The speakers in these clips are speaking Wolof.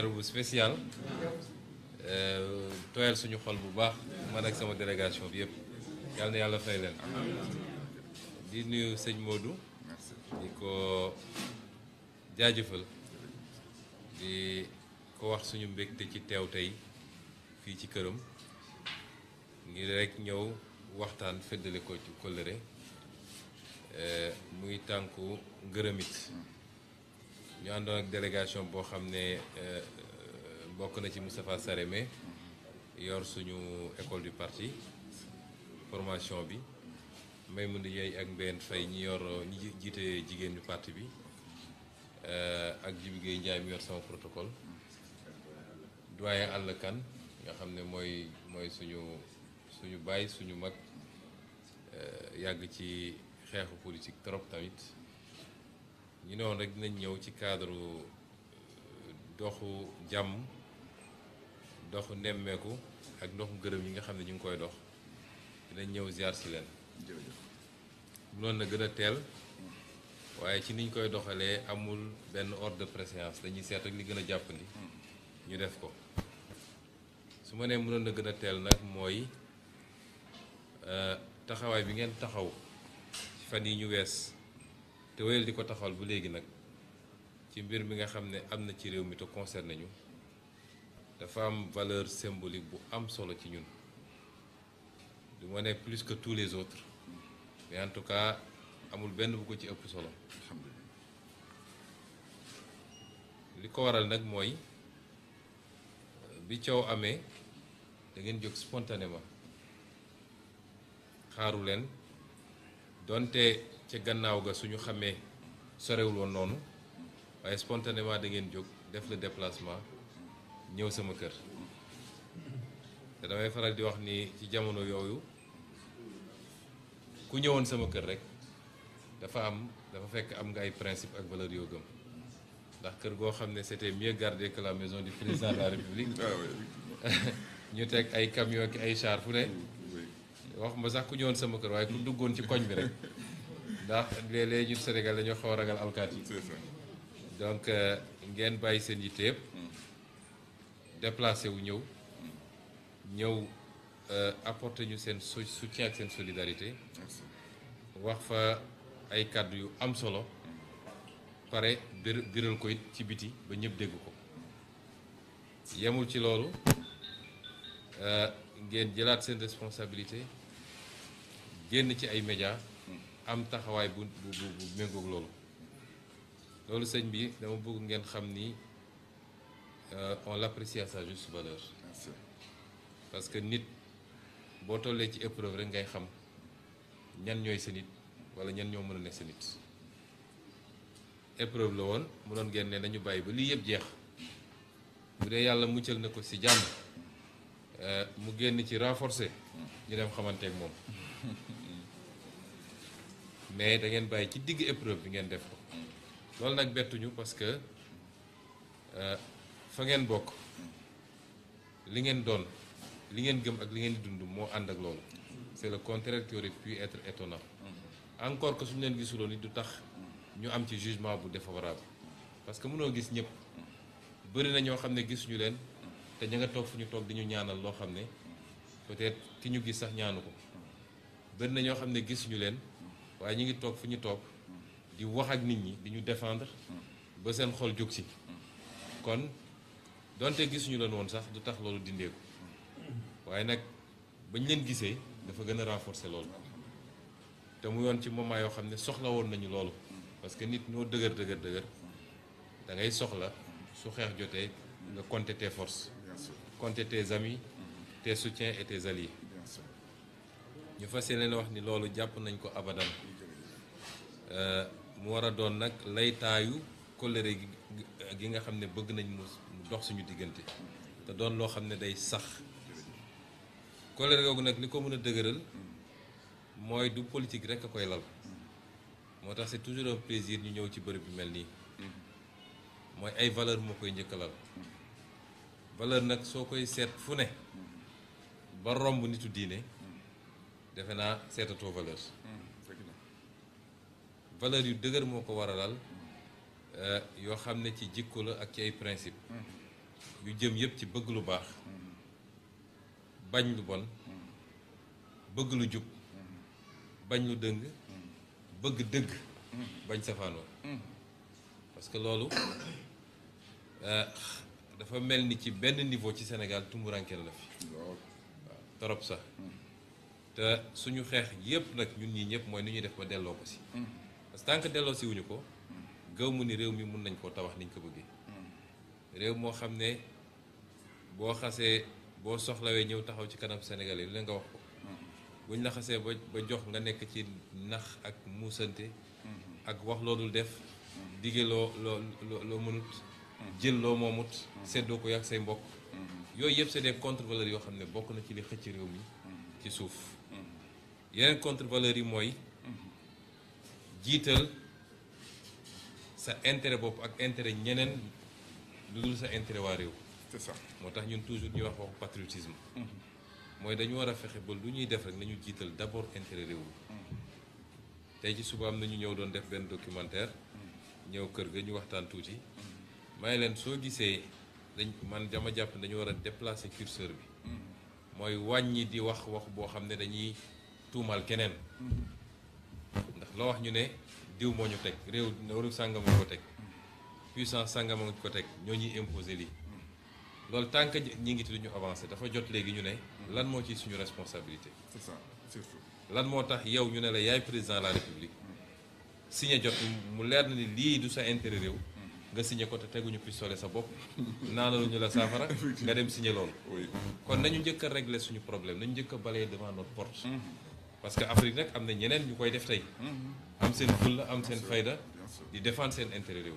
bu spécial tooyal suñu xol bu baax man ak sama délégation bi yëpp yàlla na yàlla fay leen di nuyu sëñ Modou di ko jaajëfal di ko wax suñu mbégte ci teew tey fii ci këram ngir rek ñëw waxtaan feddale ko ci kóllëre muy tànku ngërëmit ñu àndoon ak délégation boo xam ne bokk na ci Moustapha Sarémé yor suñu école du parti formation bi Maymouna Dieye ak Mbène Faye ñi yor ñi jiite jigéen ñu parti bi ak Djibi Gueye Ndiaye mi yor sama protocole doyen Alla Kane nga xam ne mooy suñu baay suñu mag yàgg ci xeexu politique trop tamit ñu ne woon rek dinañ ñëw ci cadre doxu jàmm doxu nemmeeku ak ndoxu gërëm yi nga xam ne ñu ngi koy dox dinañ ñëw ziar si leen mënoon na gën a teel waaye ci niñ koy doxalee amul benn ordre de préséance dañuy seet ak li gën a jàppandi ñu def ko su ma nee mënoon na gën a teel nag mooy taxawaay bi ngeen taxaw ci fan yi ñu wees te wéyal di ko taxawal bu léegi nag ci mbir mi nga xam ne am na ci réew mi te concerné ñu dafa am valeur symbolique bu am solo ci ñun du ma ne plus que tous les autres mais en tout cas amul benn bu ko ci ëpp solo li ko waral nag mooy bi coow amee da ngeen jóg spontanément xaaru leen donte ca gannaaw ga suñu xamee sorewul woon noonu waaye spontanément da ngeen jóg def le déplacement ñëw sama kër te damay faral di wax ni ci jamono yooyu ku ñëwoon sama kër rek dafa fekk am nga ay principe ak valeur yoo gëm ndax kër goo xam ne c'était mieux gardé que la maison du président de la République ñu teg ay camion ak ay char fu ne wax ma sax ku ñëwoon sama kër waaye ku duggoon ci koñ bi rek ndax léeg-léeg ñun Sénégal dañoo xaw a ragal alkaat yi donc ngeen bàyyi seen yitte yëpp déplacé wu ñëw apporter ñu seen soutien ak seen solidarité wax fa ay kàddu yu am solo pare biral ko it ci biti ba ñëpp dégg ko yemul ci loolu ngeen jëlaat seen responsabilité génn ci ay médias am taxawaay bu méngoog loolu sëñ bi dama bëgg ngeen xam ni on l'apprécie à sa juste valeur parce que nit boo tollee ci épreuve rek ngay xam ñan ñooy sa nit wala ñan ñoo mën a nekk sa nit épreuve la woon mu doon ngeen ne nañu bàyyi ba lii yëpp jeex bu dee yàlla muccal na ko ci jàmm mu génn ci renforcer ñu dem xamante ak moom mais da ngeen bàyyi ci digg épreuve bi ngeen def ko loolu nag bettuñu parce que fa ngeen bokk li ngeen doon li ngeen gëm ak li ngeen di dund moo ànd ak loolu c'est le contraire qui aurait pu être étonnant encore que suñu leen gisuloon ni du tax ñu am ci jugement bu défavorable parce que mënoo gis ñëpp bëri na ñoo xam ne gisuñu leen te ña nga toog fu ñu toog di ñu ñaanal loo xam ne peut-être ki ñu gis sax ñaanu ko bëri na ñoo xam ne gisuñu leen waaye ñu ngi toog fu ñu toog di wax ak nit ñi di ñu défendre ba seen xol jóg si kon donte gisuñu leen woon sax du tax loolu dindeeku waaye nag bañ leen gisee dafa gën a renforcer loolu te mu yoon ci moment yoo xam ne soxla woon nañu loolu parce que nit ñoo dëgër da ngay soxla su xeex jotee nga compter tes forces compter tes amis tes soutiens et tes alliés ñu fas yéene wax ni loolu jàpp nañ ko abadan mu war a doon nag laytaayu kóllëre gi nga xam ne bëgg nañ mu dox suñu diggante te doon loo xam ne day sax kóllëre googu nag li ko mën a dëgëral mooy du politique rek a koy lal moo tax c'est toujours un plaisir ñu ñëw ci bërëb bi mel nii mooy ay valeur moo koy njëkk a lal valeur nag soo koy seet fu ne ba romb nitu diine defe naa seetatoo valeur yu dëgër moo ko war a lal yoo xam ne ci jikko la ak ci ay principe yu jëm yëpp ci bëgg lu baax bañ lu bon bëgg lu jub bañ lu dëng bëgg dëgg bañ safaanoo parce que loolu dafa mel ni ci benn niveau ci Sénégal tumurankeel la fi waaw torop sax te suñu xeex yépp nag ñun ñii ñëpp mooy ni ñuy def ba delloo ko si parce que tant que delloo si wuñu ko gëw mu ni réew mi mun nañ koo tabax niñ ko bëggee réew moo xam ne boo xasee boo soxlawee ñëw taxaw ci kanam Sénégalais lu leen nga wax ko buñ la xasee ba jox nga nekk ci nax ak muusante ak wax loolu def dige loo mënut jël loo moomut seddoo ko yàgg say mbokk yooyu yëpp c'est des contre-valeurs yoo xam ne bokk na ci li xëcc réew mi ci suuf yeneen contre-valeurs yi mooy jiital sa intérêt bopp ak intérêt ñeneen lu dul sa intérêt waa réew c'est ça moo tax ñun toujours ñuy wax waxu patriotisme mooy dañu war a fexe ba lu ñuy def rek nañu jiital d'abord intérêt réew mi tey ci suba am na ñu ñëw doon def benn documentaire ñëw kër ga ñu waxtaan tuuti may leen soo gisee man dama jàpp ne dañu war a déplacer curseur bi mooy wàññi di wax boo xam ne dañuy tuumal keneen ndax loo wax ñu ne diw moo ñu teg réew sàngam moo ko teg puissance sàngam moo ko teg ñoo ñuy imposer lii loolu tant que ñi ngi tudd ñu avancé dafa jot léegi ñu ne lan moo ci suñu responsabilité. c'est ça surtout. lan moo tax yow ñu ne la yaay président de la république signé jot mu leer na ni lii du sa intérêt réew nga signé ko te teguñu pistolet sa bopp naanaluñu la saafara nga dem signé loolu. kon nañu njëkk a régler suñu problème nañu njëkk a balayer devant notre porte. parce que Afrique nag am na ñeneen ñu koy def tey. am seen fulla am seen fayda di défendre seen intérêt réew.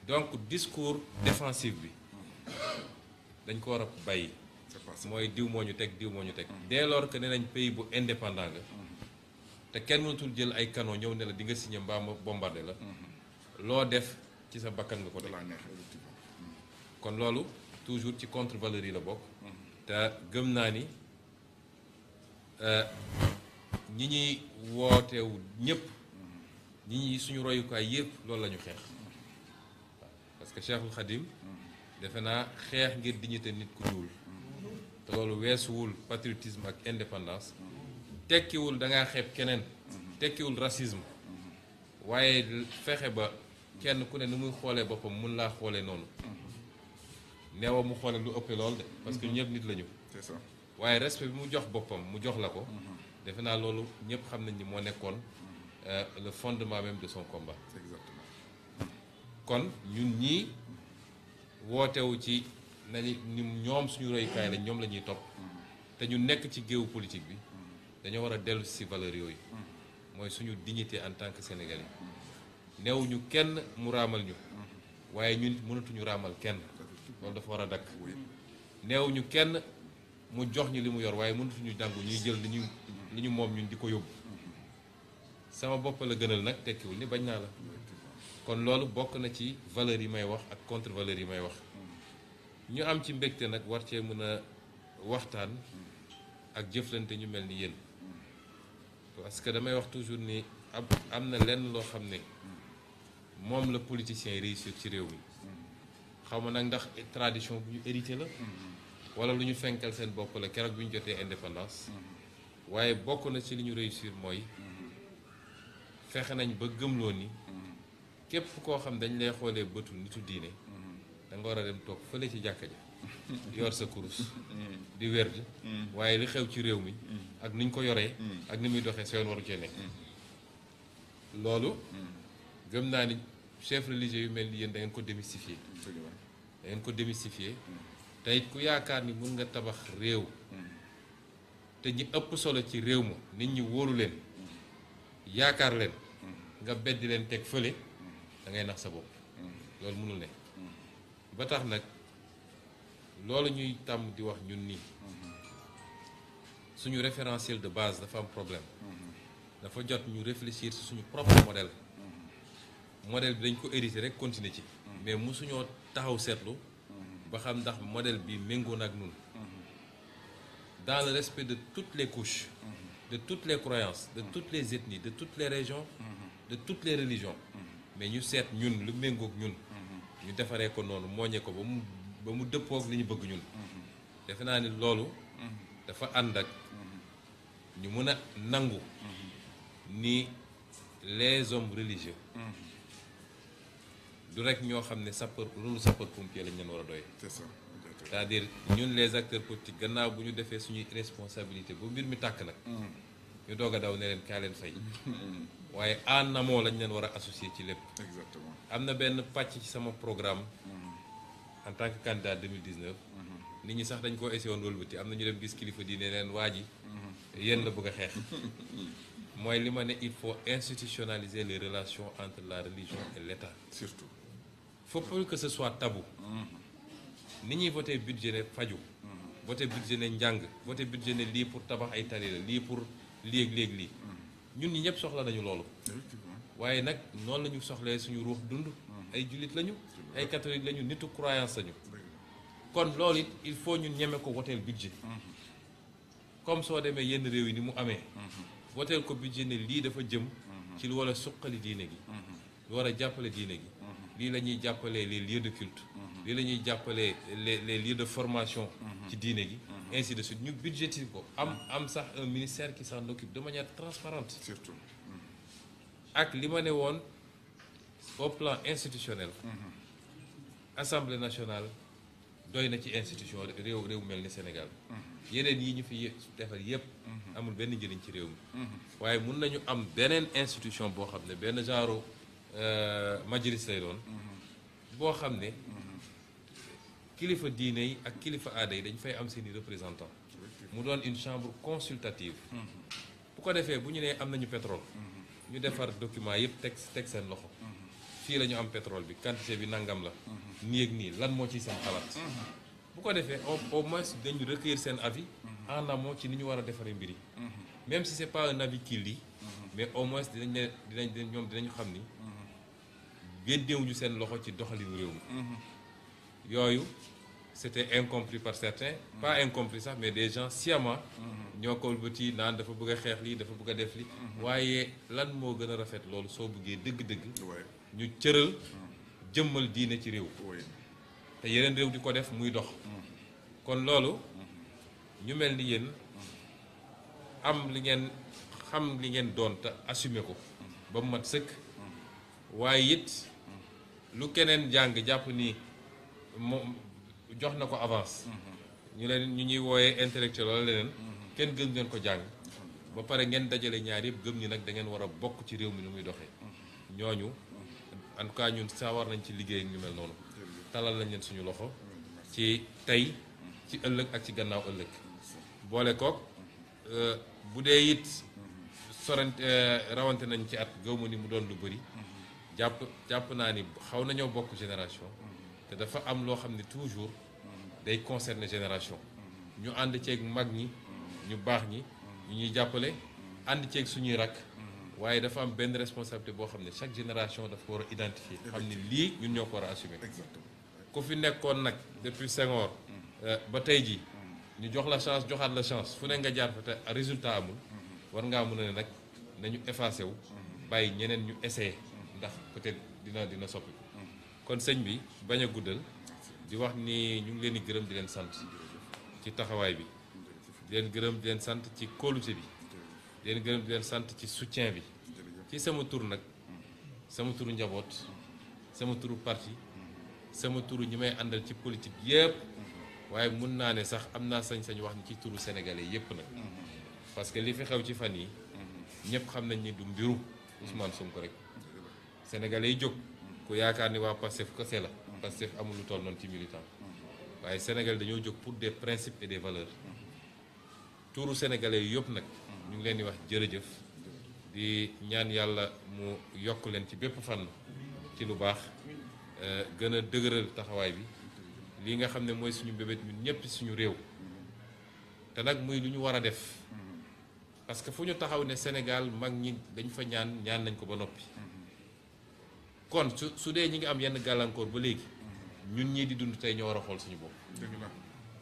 donc discours défensif bi dañ ko war a bàyyi. mooy diw moo ñu teg diw moo ñu teg. dès lors que nee nañ pays bu indépendant nga te kenn mënatul jël ay canon ñëw ne la di nga signé mbaa ma bombardé la. loo def ci sa bakkan nga ko teg. kon loolu toujours ci contre-valeurs yi la bokk. te gëm naa ni ñi ñuy wooteewu ñëpp ñi ñi suñu royukaay yëpp loolu la ñu xeex parce que Cheikhul Khadim defe naa xeex ngir dignité nit ku ñuul te loolu weesuwul patriotisme ak indépendance tekkiwul da ngaa xeeb keneen tekkiwul racisme waaye fexe ba kenn ku ne ni muy xoolee boppam mun laa xoolee noonu neewa mu xoolee lu ëppee lool de parce que ñëpp nit lañu. c'est ça. waaye respect bi mu jox boppam mu jox la ko defe naa loolu ñëpp xam nañ ni moo nekkoon le fondement même de son combat. exactement. kon ñun ñii wootewu ci nañu ni ñoom suñu royukaay lañ ñoom la ñuy topp te ñu nekk ci géewu politique bi dañoo war a dellu si valeurs yooyu mooy suñu dignité en tant que sénégalais neewuñu kenn mu raamal ñu waaye ñun mënatuñu raamal kenn loolu dafa war a dakk neewuñu kenn mu jox ñu li mu yor waaye mënatuñu dangu ñuy jël li ñu moom ñun di ko yóbbu sama bopp la gënal nag tekkiwul ni bañ naa la kon loolu bokk na ci valeurs yi may wax ak contre valeurs yi may wax ñu am ci mbégte nag war cee mën a waxtaan ak jëflante ñu mel ni yéen parce que damay wax toujours ni am na lenn loo xam ne moom la politicien yi réussir ci réew mi xaw ma nag ndax tradition bu ñu hérité la wala lu ñu fenkal seen bopp la keroog bi ñu jotee indépendance waaye bokk na ci li ñu réussir mooy fexe nañ ba gëmloo ni képp koo xam dañ lay xoolee bëtu nitu diine da nga war a dem toog fële ci jàkka ja yor sa kurus di werd waaye li xew ci réew mi ak ni ñu ko yoree ak ni muy doxee seen waru cee nekk loolu gëm naa ni chef religieux yu mel ni yéen da ngeen ko démystifier da ngeen ko démystifier te it ku yaakaar ni mun nga tabax réew te ñi ëpp solo ci réew ma nit ñi wóoru leen yaakaar leen nga beddi leen teg fële da ngay nax sa bopp loolu mënul ne ba tax nag loolu ñuy tàmm di wax ñun nii suñu référentiel de base dafa am problème dafa jot ñu réfléchir ci suñu propre modèle modèle bi dañ ko hérité rek continuer ci mais mosuñoo taxaw seetlu ba xam ndax modèle bi méngoo na ak ñun dans le respect de toutes les couches de toutes les croyances de toutes les ethnies de toutes les régions de toutes les religions mais ñu seet ñun lu méngoog ñun ñu defaree ko noonu mooñee ko ba mu ba mu dëppook li ñu bëgg ñun defe naa ni loolu dafa ànd ak ñu mën a nangu ni les hommes religieux du rek ñoo xam ne rôle sapeur pompier lañ leen war a doy. c'est ça. c'est-à-dire ñun les acteurs politiques gannaaw bu ñu defee suñuy responsabilité ba mbir mi tàkk nag ñu doog a daw ne leen kaa leen fay waaye en amont lañ leen war a associer ci lépp. exactement. am na benn pàcc ci sama programme en tant que candidat 2019 nit ñi sax dañ koo essayé woon wëlbati am na ñu dem gis kilifa diine leen waa ji yéen la bëgg a xeex mooy li ma ne il faut institutionnaliser les relations entre la religion et l'État. surtout. faut pas que ce soit tabou. ni ñuy voté budget ne faju voté budget ne njàng voté budget ne lii pour tabax ay tali la lii pour léeg-léeg lii ñun ñi ñëpp soxla nañu loolu waaye nag noonu la ñu soxlee suñu ruux dund ay jullit lañu ay catholique lañu nitu croyance lañu kon loolu it il faut ñun ñeme ko woteel budget comme soo demee yenn réew yi ni mu amee woteel ko budget ne lii dafa jëm ci lu war a suqali diine gi lu war a jàppale diine gi lii la ñuy jàppalee les lieux de culte lii la ñuy jàppalee les lieux de formation ci diine gi ainsi de suite ñu budgétiser ko am sax un ministère qui s'en occupe de manière transparente surtout. ak li ma ne woon au plan institutionnel Assemblée nationale doy na ci institution réew mel ni Sénégal yeneen yi ñu fi defar yépp amul benn njëriñ ci réew mi waaye mun nañu am beneen institution boo xam ne benn genre majlis lay doon boo xam ne kilifa diine yi ak kilifa aada yi dañ fay am seeni représentant mu doon une chambre consultative bu ko defee bu ñu nee am nañu pétrole ñu defar document yëpp teg seen loxo fii la ñu am pétrole bi quantité bi nangam la nii ak nii lan moo ci seen xalaat bu ko defee au moins dañu recueillir seen avis en amont ci ni ñu war a defaree mbir yi même si c'est pas un avis qui lie mais au moins ñoom dinañu xam ni génnewuñu seen loxo ci doxalinu réew mi yooyu c'était incompris par certains pas incompris sax mais des gens sciemment ñoo ko wëlbati naan dafa bëgg a xeex lii dafa bëgg a def li waaye lan moo gën a rafet loolu soo bëggee dëgg-dëgg ñu cëral jëmmal diine ci réew te yeneen réew di ko def muy dox kon loolu ñu mel ni yéen am li ngeen xam li ngeen doon te assumer ko ba mu mat sëkk waaye it lu keneen jàng jàpp ni moom jox na ko avance ñu ñuy wooyee intellectuel wala leneen kenn gën ngeen ko jàng ba pare ngeen dajale ñaar yëpp gëm ni nag da ngeen war a bokk ci réew mi nu muy doxee ñooñu en tout cas ñun saa war nañ ci liggéey ak ñu mel noonu talal nañ leen suñu loxo ci tey ci ëllëg ak ci gannaaw ëllëg boole kook bu dee it sorante rawante nañ ci at gëw ma ni mu doon lu bëri jàpp naa ni xaw nañoo bokk génération te dafa am loo xam ne toujours day concerner génération ñu ànd ceeg mag ñi ñu baax ñi ñu ñuy jàppale ànd ceeg suñuy rakk waaye dafa am benn responsabilité boo xam ne chaque génération dafa war a identifier xam ne lii ñun ñoo ko war a assumer ku fi nekkoon nag depuis Senghor ba tey ji ñu jox la chance joxaat la chance fu ne nga jaar fa te résultat amul war ngaa mën a ne nag nañu effacé wu bàyyi ñeneen ñu essayé ndax peut-être dina soppi kon sëñ bi bañ a guddal di wax ni ñu ngi leen di gërëm di leen sant ci taxawaay bi di leen gërëm di leen sant ci kóolute bi di leen gërëm di leen sant ci soutien bi ci sama tur nag sama turu njaboot sama turu parti sama turu ñi may àndal ci politique yépp waaye mun naa ne sax am naa sañ-sañ wax ni ci turu sénégalais yépp nag parce que li fi xew ci fan yi ñëpp xam nañ ni du mbiru Ousmane Sonko rek sénégalais yi jóg ku yaakaar ni waa Pastef kese la Pastef amul lu toll noonu ci militant waaye Sénégal dañoo jóg pour des principes et des valeurs tuuru sénégalais yi yëpp nag ñu ngi leen di wax jërëjëf di ñaan yàlla mu yokk leen ci bépp fànn ci lu baax gën a dëgëral taxawaay bi lii nga xam ne mooy suñu bébét ñun ñëpp suñu réew te nag muy lu ñu war a def parce que fu ñu taxaw ne Sénégal mag ñi dañ fa ñaan nañ ko ba noppi kon su dee ñi ngi am yenn gàllankoor ba léegi ñun ñii di dund tey ñoo war a xool suñu bopp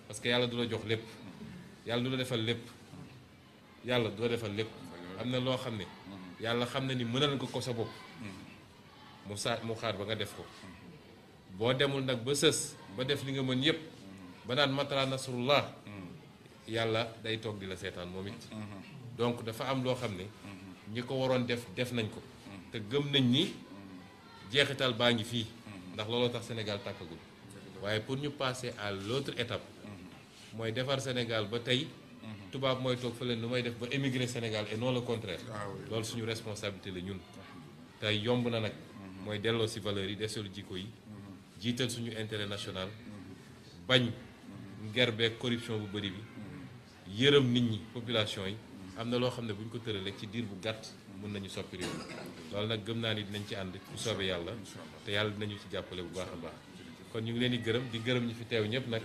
parce que yàlla du la jox lépp yàlla du la defal lépp yàlla du la defal lépp am na loo xam ne yàlla xam na ni mënal nga ko sa bopp mu xaar ba nga def ko boo demul nag ba sës ba def li nga mën yépp ba naan matala nasrullah yàlla day toog di la seetaan moom it donc dafa am loo xam ne ñi ko waroon def nañ ko te gëm nañ ni jeexital baa ngi fii ndax looloo tax Sénégal tàkkagul waaye pour ñu passer à l'autre étape mooy defar Sénégal ba tey tubaab mooy toog fa leen nu may def ba émigrer Sénégal et non le contraire loolu suñu responsabilité la ñun tey yomb na nag mooy delloo ci valeurs yi deseelu jikko yi jiital suñu intérêt national bañ ngerbeeg corruption bu bëri bi yërëm nit ñi population yi am na loo xam ne bu ñu ko tëralee ci diir bu gàtt mën nañu soppi réew loolu nag gëm naa ni dinañ ci ànd bu soobee yàlla te yàlla dinañu ci jàppale bu baax a baax kon ñu ngi leen di gërëm ñi fi teew ñëpp nag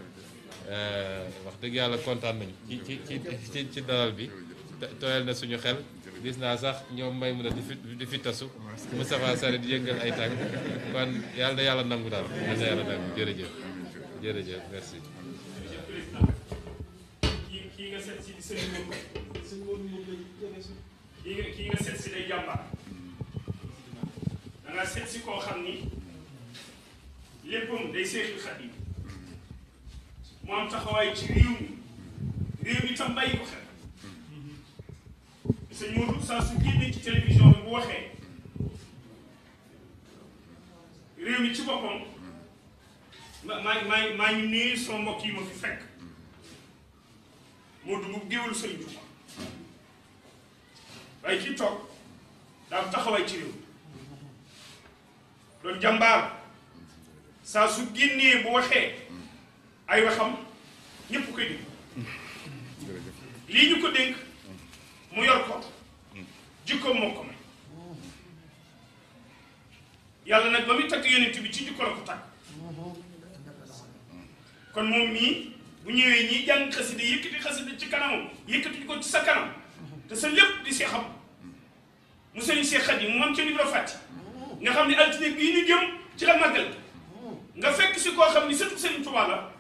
wax dëgg yàlla kontaan nañu ci dalal bi tooyal na suñu xel gis naa sax ñoom may mun a di fi tasu Moustapha Sarr di yëngal ay tànk kon yàlla na yàlla nangu daal yàlla na yàlla nangu jërëjëf merci. kii nga seet si di sëñ kii nga seet si day jàmbaar da nga seet si koo xam ni léppam day Seexul Xadiim mu am taxawaay ci réew mi tam bàyyi ko xel sëñ Modou saa su génnee ci télévision bi bu waxee réew mi ci boppam maa ngi nuyu sama mbokk yi ma fi fekk moo dugg géwélu Sëriñ Tuuba waaye ci toog daa taxawaay ci réew doon jàmbaar saa su génnee bu waxee ay waxam ñépp koy dégg lii ñu ko dénk mu yor ko jikko moo ko may yàlla nag ba muy takk yonent bi ci jikko la ko takk kon moom mii bu ñëwee ñii jàng xasida yëkkati xasida ci kanamam yëkkati ko ci sa kanam te sa lépp di seexam mu sëriñ Seex Xaadim mu am ca Ibra Fàtti nga xam ne altine bii ñu jëm ci la màggal nga fekk si koo xam ni sëtu Sëriñ Tuubaa la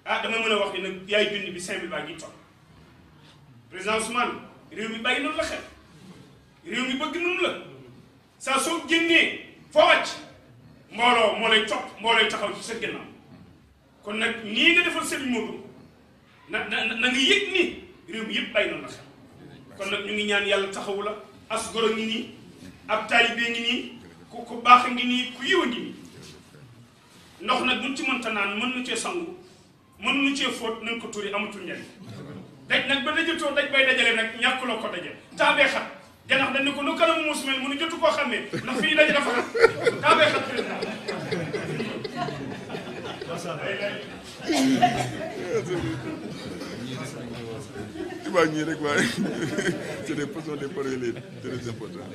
ah dama mën a wax ni nag yaay junni bi 5000 baa ngi toog président Ousmane réew mi bàyyi noonu la xel réew mi bëgg noonu la saa soo génnee foo wàcc mbooloo moo lay topp moo lay taxaw ci sa ginnaaw kon nag nii nga defal Sëriñ Modou na nga yëg ni réew mi yëpp bàyyi noonu la xel kon nag ñu ngi ñaan yàlla taxawu la as goro ngi nii ab taalibe ngi nii ku baax a ngi nii ku yiw a ngi nii ndox nag buñ ci mënta naan mën nu cee sangu mën nu cee fóot nañ ko turi amatul njariñ daj nag ba dajatoo daj bay dajale nag ñàkkuloo ko daje taabee xat janax dañ ne ko nu kanam muus mel mënu jotu koo xàmmee ndax fii daje dafa xat taabee xat président ñii rek waaye c'est des façons de parler très importantes.